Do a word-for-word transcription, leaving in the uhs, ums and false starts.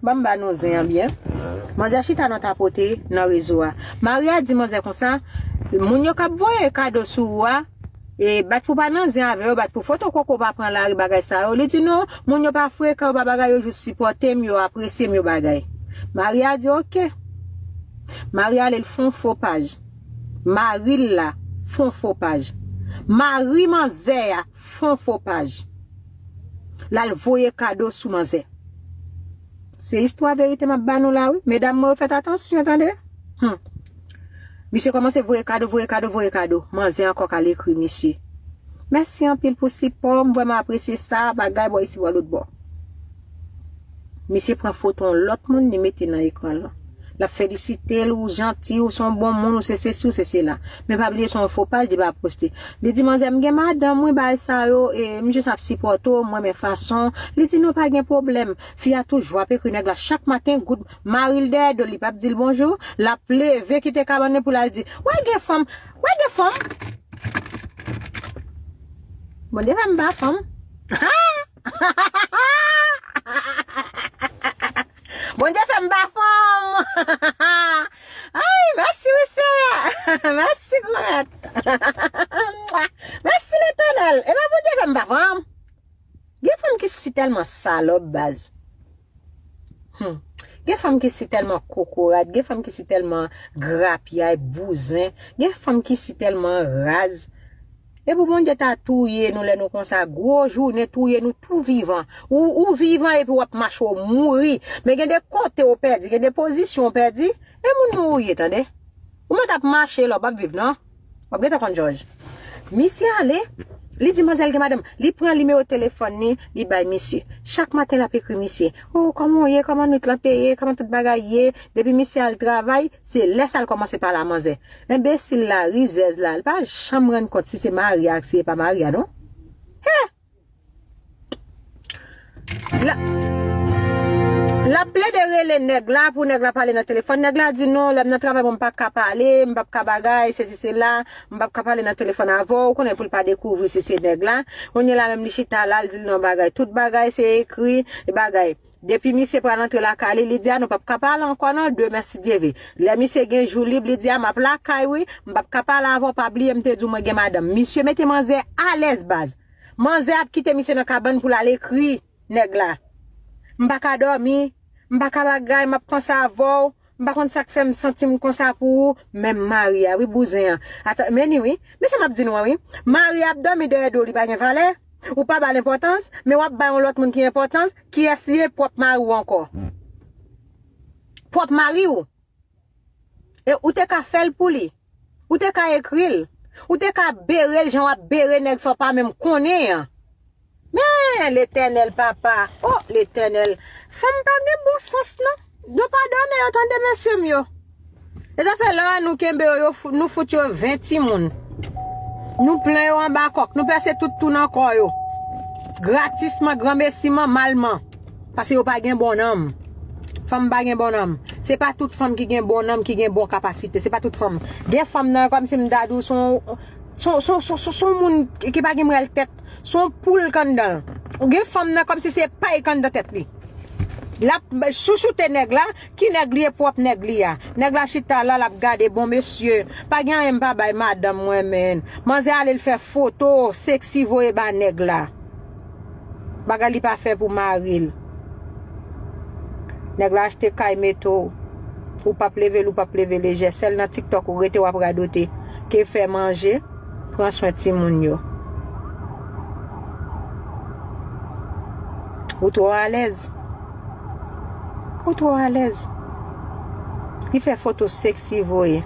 Ban m ba nou zen an byen. Manzè chita nan tapote nan rezo a. Mari a di manzè konsa, moun yo k ap voye kado sou ou a, e bat pou pa nan zen avè yo, bat pou foto koko pa pran lari, bagay sa yo. Li di non, moun yo pa frekan, yo pa bagay, yo jis sipòte m, yo apresye m, yo bagay. Mari a di oke. Mari ale l fè yon fo paj. Mari l la fè yon fo paj. Mari manzè a fè yon fo paj. L al voye kado sou manzè. Se istwa verite m ap ba nou la wi. Medam mwen yo fèt atansyon tande. Hmm. Misye kòmanse voye kado, voye kado, voye kado. Manzè ankò k al ekri misye. Mèsi anpil pou sipò, m vrèman apresye sa, bagay bò isi bò lòt bò. Misye pran foto yon lòt moun, li mete nan ekran lan. L ap felisite l, ou janti, ou se yon bon moun, ou se sesi, ou se sela. Men pa bliye se yon fo paj li pa poste. Li di manzè, m gen madanm wi, bagay sa yo, e m jis ap sipòte w, m renmen fason. Li di non, pa gen pwoblèm. Fi a toujou ap ekri nèg la chak maten, goud, mari l dèyè do l, li p ap di l bonjou. L ap leve kite kabann li pou l al di, wè gen fanm, wè gen fanm. Bondye fè m pa fanm. Bondye fè m pa fanm. Ay, mèsi wi Senyè. Mèsi Granmèt. Mèsi Letènèl. Epa Bondye fè m pa fanm. Gen fanm ki si tèlman salòp baz. Hmm. Gen fanm ki si tèlman kokorat, gen fanm ki si tèlman grapyay, bouzen, gen fanm ki si tèlman raz. E pou Bondye ta touye nou lè nou konsa, gwo jounen touye nou tou vivan. Ou, ou vivan epi w ap mache w mouri. Men gen de kote w pèdi, gen de pozisyon w pèdi. E moun mwen ou ye, tande. Ou mèt ap mache la, w p ap viv, non. W ap gentan konn jòj. Misye ale, li di manzè l gen madanm. Li pran nimewo telefòn li, li bay misye. Chak maten, l ap ekri misye. O, kòman w ye? Kòman nwit lan te ye? Kòman tout bagay ye? Depi misye al travay, se lè sa l kòmanse pale a manzè. Enbesil la, rizèz la, li pa janm rann kont si se mari a ak si se pa mari a, non. He! L ap, l ap plede rele nèg la pou nèg la pale nan telefòn. Nèg la di non, lè m nan travay mwen m pa ka pale, m p ap ka bagay, sesi sela, m p ap ka pale nan telefòn avè w, ou konnen pou l pa dekouvri si se nèg la. Kounye la menm li chita la, l di l non bagay, tout bagay se ekri, e bagay. Depi misye pral antre lakay li, li di a nou p ap ka pale ankò non, demen si Dye ve. Lè misye gen jou lib, li di a m ap lakay wi, m p ap ka pale avè w, pa bliye m te di w mwen gen madanm. Misye mete manzè alèz baz. Manzè ap kite misye nan kabann pou l al ekri nèg la. M pa ka dòmi, m pa ka bagay, m ap panse avè w, m pa konn sa k fè m santi m konsa pou ou, menm mari a, wi, bouzen an. Ata, men ni, wi, men sa m ap di nou an, wi. Mari a ap dòmi dèyè do w, li pa gen valè, ou pa ba l enpòtans, men w ap bay yon lòt moun ki enpòtans, kiyès li ye, pwòp mari w ankò. Pwòp mari w. E ou te ka fè l pou li. Ou te ka ekri l. Ou te ka bere l jan w ap bere nèg sa w pa menm konnen an. Men, Letènèl, papa. O, Letènèl. Fanm pa gen bon sans, non. Yo padone yo, tande, mesye m yo. E zafè lè nou kenbe yo, yo fou-, nou fout yo ven timoun. Nou plen yo anba kòk. Nou pèse tout tou nan kò yo. Gratisman, granmesiman, malman. Paske yo pa gen bon nanm. Fanm pa gen bon nanm. Se pa tout fanm ki gen bon nanm, ki gen bon kapasite. Se pa tout fanm. Gen fanm nan, kòmsi m ta di w, se yon, se yon, se yon, se yon, se yon moun ki pa gen mwèl tèt. Se yon poul k anndan l. Ou gen fanm nan, kòmsi se pay k anndan tèt li. L ap chouchoute nèg la, ki nèg li ye, pwòp nèg li a. Nèg la chita la, l ap gade, bon mesye, pa gen anyen m pa bay madanm mwen, menn. Manzè ale l fè foto, seksi voye ba nèg la. Bagay li pa fè pou mari l. Nèg la achte kay mete w. Ou p ap leve l, ou p ap leve lejè. Sèl nan TikTok ou rete w ap radote. Ke fè manje, pran swen timoun yo. Ou twò alèz. Ou twò alèz. Li fè foto seksi voye.